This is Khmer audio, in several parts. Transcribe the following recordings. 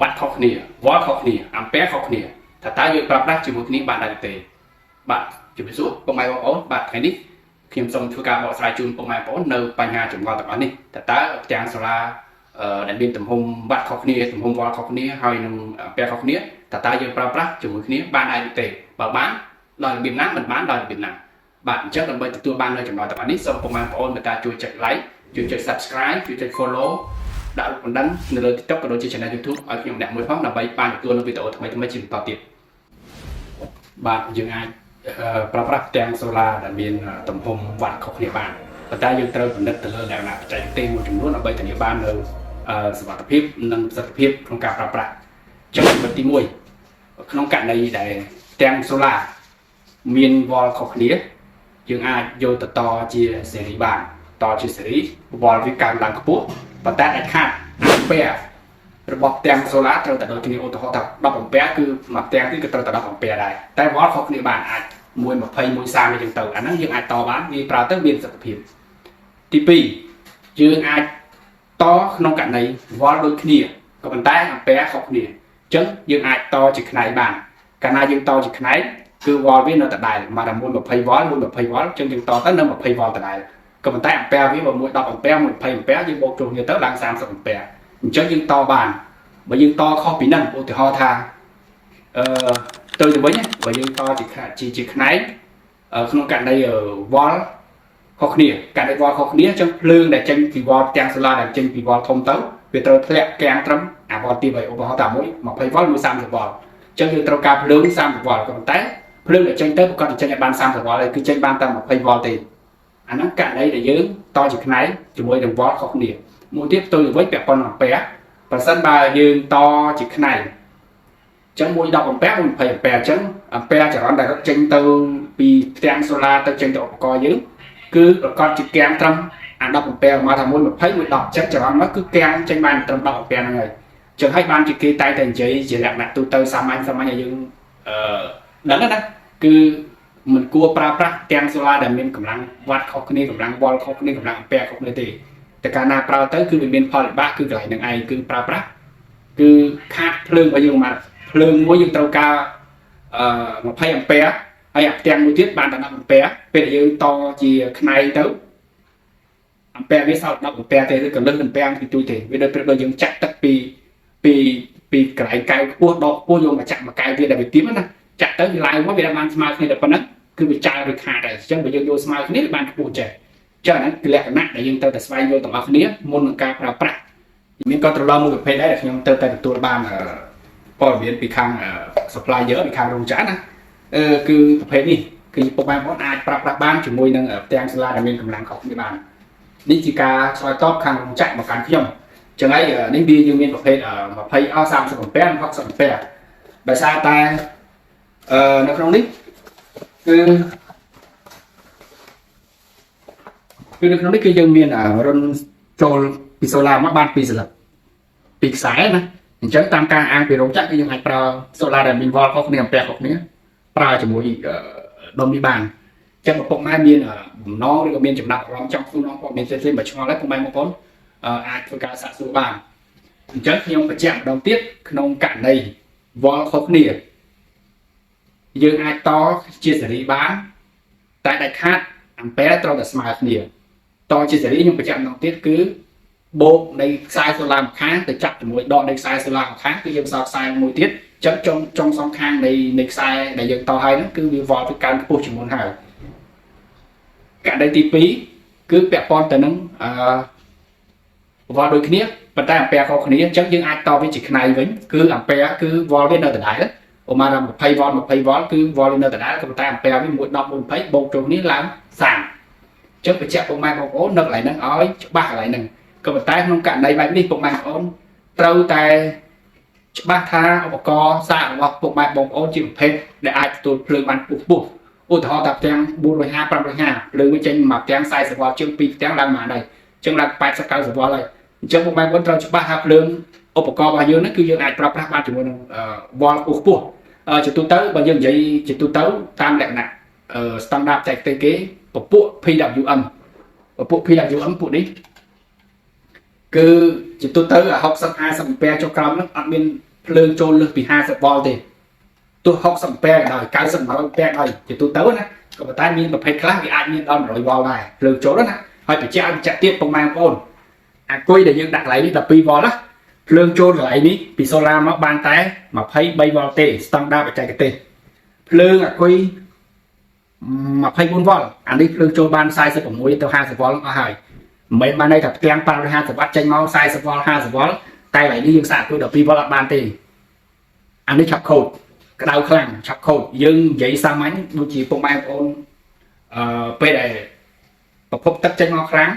វ៉ាត់ខុសគ្នាវ៉លខុសគ្នាអាំពែខុសគ្នាថាតើយើងប្រើប្រាស់ជាមួយគ្នាបានដែរទេបាទជំរាបសួរពុកម៉ែបងប្អូនបាទថ្ងៃនេះខ្ញុំសូមធ្វើការបកស្រាយជូនពុកម៉ែបងប្អូននៅបញ្ហាចម្ងល់ទាំងអស់នេះថាតើផ្ទាំងសូឡាដែលមានទំហំវ៉ាត់ខុសគ្នាទំហំវ៉លខុសគ្នាហើយនឹងអាំពែខុសគ្នាថាតើយើងប្រើប្រាស់ជាមួយគ្នាបានដែរទេបើបានដោយរបៀបណាមិនបានដោយរបៀបណាបាទអញ្ចឹងដើម្បីទទួលបាននៅចម្លើយទាំងអស់នេះសូមពុកម៉ែបងប្អូនមេត្តាជួយចុច like ជួយចុច Subscribe ជួយចុច Follow ដាក់រូបបណ្ដឹងនៅលើ TikTok ក៏ដូចជា Channel YouTube ឲ្យខ្ញុំម្នាក់មួយផងដើម្បីបានទទួលនូវវីដេអូថ្មីៗជាបន្តទៀតបាទយើងអាចប្រើប្រាស់ផ្ទាំងសូឡាដែលមានទំហំវ៉ាត់ខុសគ្នាបានប៉ុន្តែយើងត្រូវពិនិត្យទៅលើលក្ខណៈបច្ចេកទេសមួយចំនួនដើម្បីធានាបាននូវសុវត្ថិភាពនិងប្រសិទ្ធភាពក្នុងការប្រើប្រាស់អញ្ចឹងចំណុចទី1ក្នុងករណីដែលផ្ទាំងសូឡាមានវ៉លខុសគ្នាយើងអាចយកទៅតជាសេរីបានតជាសេរីវ៉លវាកើនឡើងខ្ពស់ប៉ុន្តែដាច់ខាតអាំពែរបស់ផ្ទាំងសូឡាត្រូវតែដូចគ្នាឧទាហរណ៍ថា10អាំពែគឺមួយផ្ទាំងនេះក៏ត្រូវតែ10អាំពែដែរតែវ៉លខុសគ្នាបានអាច1 20 1 30អញ្ចឹងទៅអាហ្នឹងយើងអាចតបានវាប្រើទៅមានប្រសិទ្ធភាពទី2យើងអាចតក្នុងករណីវ៉លដូចគ្នាក៏ប៉ុន្តែអាំពែខុសគ្នាអញ្ចឹងយើងអាចតជាខ្នែងបានកាលណាយើងតជាខ្នែងគឺវ៉លវានៅដដែលមកដល់1 20វ៉ល1 20វ៉លអញ្ចឹងយើងតទៅនៅ20វ៉លដដែលក៏ប៉ុន្តែអាំពែវាបើមួយ10អាំពែមួយ20អាំពែយើងបូកចូលគ្នាទៅឡើង30អាំពែអញ្ចឹងយើងតបានបើយើងតខុសពីហ្នឹងឧទាហរណ៍ថាអឺទៅទៅវិញបើយើងតជាជាខ្នែងក្នុងករណីវ៉លខុសគ្នាករណីវ៉លខុសគ្នាអញ្ចឹងភ្លើងដែលចេញពីវ៉លផ្ទាំងសូឡាដែលចេញពីវ៉លធំទៅវាត្រូវធ្លាក់កាំងត្រឹមអាវ៉លទី3ឧទាហរណ៍ថាមួយ20វ៉លមួយ30វ៉លអញ្ចឹងយើងត្រូវការភ្លើង30វ៉លក៏ប៉ុន្តែភ្លើងដែលចេញទៅប្រកាសចេញឲ្យបាន30វ៉លហើយគឺចេញបានតែ20វ៉លទេអាហ្នឹងករណីដែលយើងតជាខ្នែងជាមួយនឹងវ៉លខុសគ្នាមួយទៀតផ្ទុយទៅវិញពាក់ព័ន្ធនឹងអាំពែប្រសិនបើយើងតជាខ្នែងអញ្ចឹងមួយ10អាំពែមួយ20អាំពែអញ្ចឹងអាំពែចរន្តដែលរត់ចេញទៅពីផ្ទាំងសូឡាទៅចេញទៅឧបករណ៍យើងគឺប្រកាសជាកាំងត្រឹមអា10អាំពែមកថាមួយ20មួយ10អញ្ចឹងចរន្តមកគឺកាំងចេញបានត្រឹម10អាំពែហ្នឹងហើយអញ្ចឹងហើយបានជាគេតែតែនិយាយជាលក្ខណៈទូទៅសាមញ្ញសាមញ្ញឲ្យយើងអឺដឹងណាគឺមិនគួរប្រើប្រាស់ទាំងសូឡាដែលមានកម្លាំងវ៉ាត់ខុសគ្នាកម្លាំងវ៉លខុសគ្នាកម្លាំងអាំពែខុសគ្នាទេតែកាលណាប្រើទៅគឺវាមានផលវិបាកគឺកន្លែងហ្នឹងឯងគឺប្រើប្រាស់គឺខាតភ្លើងរបស់យើងមកភ្លើងមួយយើងត្រូវការអឺ20អាំពែហើយអាផ្ទាំងមួយទៀតបានតែ10អាំពែពេលដែលយើងតជាខ្នែងទៅអាំពែវាសល់10អាំពែទេឬក៏លើសអាំពែពីទូទេវាដូចប្រៀបដូចយើងចាក់ទឹកពីពីពីកន្លែងកែវខ្ពស់ដកខ្ពស់យកមកចាក់មកកែវវាដែលវាទៀបណាចាក់ទៅវាឡើងមកវាបានស្មើគ្នាតែប៉ុណ្ណឹងគឺវាចាយឬខាតដែរអញ្ចឹងបើយើងយកស្មើគ្នាវាបានខ្ពស់ចេះចឹងអាហ្នឹងគឺលក្ខណៈដែលយើងត្រូវតែស្វែងយល់ទាំងអស់គ្នាមុននឹងការប្រើប្រាស់មាន controller មួយប្រភេទដែរដែលខ្ញុំទៅតែទទួលបានព័ត៌មានពីខាង supplier ពីខាងរោងចក្រណាអឺគឺប្រភេទនេះគឺពុកម៉ែបងប្អូនអាចប្រើប្រាស់បានជាមួយនឹងផ្ទាំងសូឡាដែលមានកម្លាំងខុសគ្នាបាននេះជាការឆ្លើយតបខាងរោងចក្រមកកាន់ខ្ញុំចឹងហើយនេះវាយើងមានប្រភេទ20អ30អាំពែ60អាំពែដោយសារតែអឺនៅក្នុងនេះគឺគឺនៅក្នុងនេះគឺយើងមានរុនចូលពីសូឡាមកបាន2សន្លឹកពីរខ្សែណាអញ្ចឹងតាមការអាងពីរោងចក្រគឺយើងអាចប្រើសូឡាដែលមានវ៉លខុសគ្នាអាំពែខុសគ្នាប្រើជាមួយដុំនេះបានអញ្ចឹងឪពុកម៉ែមានបំណងឬក៏មានចំណាប់អារម្មណ៍ចង់សួរនាំព័ត៌មានផ្សេងៗបើឆ្ងល់ហើយពុកម៉ែបងប្អូនអាចធ្វើការសាកសួរបានអញ្ចឹងខ្ញុំបញ្ជាក់ម្ដងទៀតក្នុងករណីវ៉លខុសគ្នាយើងអាចតជាសេរីបានតែដាច់ខាតអាំពែត្រូវតែស្មើគ្នាតជាសេរីខ្ញុំបញ្ជាក់ម្ដងទៀតគឺបូកនៃខ្សែសូឡាម្ខាងទៅចាប់ជាមួយដកនៃខ្សែសូឡាម្ខាងគឺយើងសល់ខ្សែមួយទៀតអញ្ចឹងចុងចុងសងខាងនៃនៃខ្សែដែលយើងតហើយហ្នឹងគឺវាវ៉លទៅកើនខ្ពស់ជាងមុនហើយករណីទី2គឺពាក់ព័ន្ធទៅនឹងអឺវ៉លដូចគ្នាប៉ុន្តែអាំពែខុសគ្នាអញ្ចឹងយើងអាចតវាជាខ្នែងវិញគឺអាំពែគឺវ៉លវានៅដដែលឧមាថា20វ៉ល20វ៉លគឺវ៉លវានៅដដែលក៏ប៉ុន្តែអាំពែវា1 10 1 20បូកចូលគ្នាឡើង30អញ្ចឹងបញ្ជាក់ពុកម៉ែបងប្អូននៅកន្លែងហ្នឹងឲ្យច្បាស់កន្លែងហ្នឹងក៏ប៉ុន្តែក្នុងករណីបែបនេះពុកម៉ែបងប្អូនត្រូវតែច្បាស់ថាឧបករណ៍សាករបស់ពុកម៉ែបងប្អូនជាប្រភេទដែលអាចទទួលភ្លើងបានខ្ពស់ខ្ពស់ឧទាហរណ៍ថាផ្ទាំង450 550ភ្លើងវាចេញមកផ្ទាំង40វ៉ាល់ជាង2ផ្ទាំងឡើងមកដែរអញ្ចឹងឡើង80 90វ៉ាល់ហើយអញ្ចឹងពុកម៉ែបងប្អូនត្រូវច្បាស់ថាភ្លើងឧបករណ៍របស់យើងហ្នឹងគឺយើងអាចប្រើប្រាស់បានជាមួយនឹងវ៉ាល់ខ្ពស់ខ្ពស់ជាទូទៅបើយើងនិយាយជាទូទៅតាមលក្ខណៈ standard បច្ចេកទេសគេពពួក PWM ពពួក PWM ពួកនេះគឺ ជាទូទៅ60 50អាំពែចុះក្រោមហ្នឹងអត់មានភ្លើងចូលលើសពី50វ៉ុលទេទោះ60អាំពែក៏ដោយ90 100អាំពែក៏ដោយជាទូទៅណាក៏ប៉ុន្តែមានប្រភេទខ្លះវាអាចមានដល់100វ៉ុលដែរភ្លើងចូលណាហើយបញ្ជាក់ឲ្យបញ្ជាក់ទៀតពុកម៉ែបងប្អូនអាគុយដែលយើងដាក់កន្លែងនេះ12វ៉ុលណាភ្លើងចូលកន្លែងនេះពីសូឡាមកបានតែ23វ៉ុលទេស្តង់ដារបច្ចេកទេសភ្លើងអាគុយ24វ៉ុលអានេះភ្លើងចូលបាន46ទៅ50វ៉ុលអស់ហើយមិនមែនបានន័យថាផ្ទាំង550វ៉ាត់ចេញមក40វ៉ុល50វ៉ុលតែកន្លែងនេះយើងសាកអាគុយ12វ៉ុលអត់បានទេអានេះឆាប់ខូចក្តៅខ្លាំងឆាប់ខូចយើងនិយាយសាមញ្ញដូចជាពុកម៉ែបងប្អូនពេលដែលប្រភពទឹកចេញមកខ្លាំង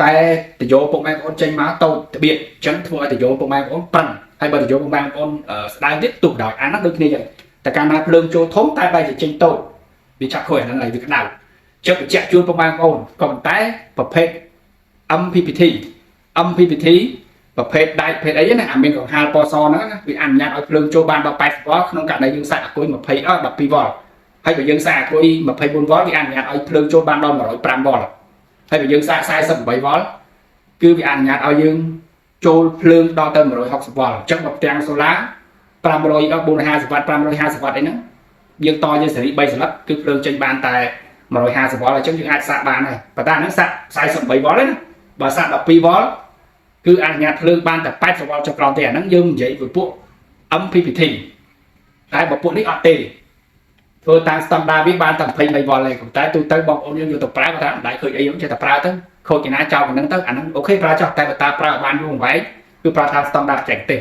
តែតយោពុកម៉ែបងប្អូនចេញមកតូចត្បៀតអញ្ចឹងធ្វើឲ្យតយោពុកម៉ែបងប្អូនប្រឹងហើយបើតយោពុកម៉ែបងប្អូនស្ដើងទៀតទុះដោយអាហ្នឹងដូចគ្នាចឹងតែកាលណាភ្លើងចូលធំតែបែរជាចេញតូចវាឆាប់ខូចអាហ្នឹងហើយវាក្តៅចឹងបញ្ជាក់ជូនពុកម៉ែបងប្អូនក៏ប៉ុន្តែប្រភេទ MPPT MPPT ប្រភេទដែកប្រភេទអីណាអាមានកង្ហាលពណ៌សហ្នឹងណាវាអនុញ្ញាតឲ្យភ្លើងចូលបានដល់80វ៉ុលក្នុងករណីយើងសាកអាគុយ20អ12វ៉ុលហើយបើយើងសាកអាគុយ24វ៉ុលវាអនុញ្ញាតឲ្យភ្លើងចូលបានដល់105វ៉ុលហើយបើយើងសាក48វ៉ុលគឺវាអនុញ្ញាតឲ្យយើងចូលភ្លើងដល់ទៅ160វ៉ុលអញ្ចឹងបើផ្ទាំងសូឡា500 450វ៉ាត់550វ៉ាត់អីហ្នឹងយើងតយើងសេរី3សន្លឹកគឺភ្លើងចេញបានតែ150វ៉ុលអញ្ចឹងយើងអាចសាកបានហើយប៉ុន្តែអាហ្នឹងសាក48វ៉ុលទេណាបើសាក12វ៉ុលគឺអនុញ្ញាតភ្លើងបានតែ80វ៉ុលចុះក្រោមទេអាហ្នឹងយើងនិយាយពីពួក MPPT តែបើពួកនេះអត់ទេធ្វើតាមស្តង់ដារវាបានតែ23វ៉ុលទេប៉ុន្តែទូទៅបងប្អូនយើងយកទៅប្រើគាត់ថាមិនដែរឃើញអីហ្នឹងចេះតែប្រើទៅខូចឯណាចោលប៉ុណ្្នឹងទៅអាហ្នឹង OK ប្រើចោះតែបើតាប្រើឲ្យបានយូរអង្វែងគឺប្រើតាមស្តង់ដារបច្ចេកទេស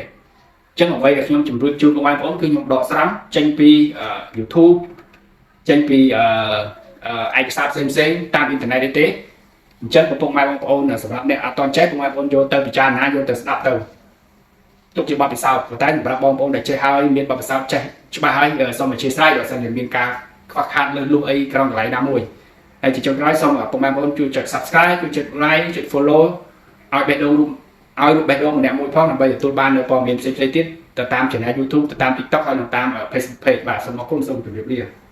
អញ្ចឹងអ្វីដែលខ្ញុំជម្រាបជូនបងប្អូនគឺខ្ញុំដកស្រង់ចេញពី YouTube ចេញពីឯកសារផ្សេងៗតាមអ៊ីនធឺណិតទេអញ្ចឹងកំពុងម៉ែបងប្អូនសម្រាប់អ្នកអត់តន់ចេះពុកម៉ែបងប្អូនយកទៅពិចារណាយកទៅស្ដាប់ទៅទុកជាបទពិសោធន៍ប៉ុន្តែសម្រាប់បងប្អូនដែលចេះហើយមានបទពិសោធន៍ចេះច្បាស់ហើយសូមអធ្យាស្រ័យបើសិនជាមានការខ្វះខាតលើសលុះអីក្រោមកន្លែងណាមួយហើយជាចុងក្រោយសូមពុកម៉ែបងប្អូនជួយចុច Subscribe ជួយចុច Like ចុច Follow ឲ្យបេះដូងរូបឲ្យរូបបេះដូងម្នាក់មួយផងដើម្បីទទួលបាននូវព័ត៌មានផ្សេងៗទៀតទៅតាម Channel YouTube ទៅតាម TikTok ហើយនិងតាម Facebook Page បាទសូមអរគុណសូមជម្រាបលា។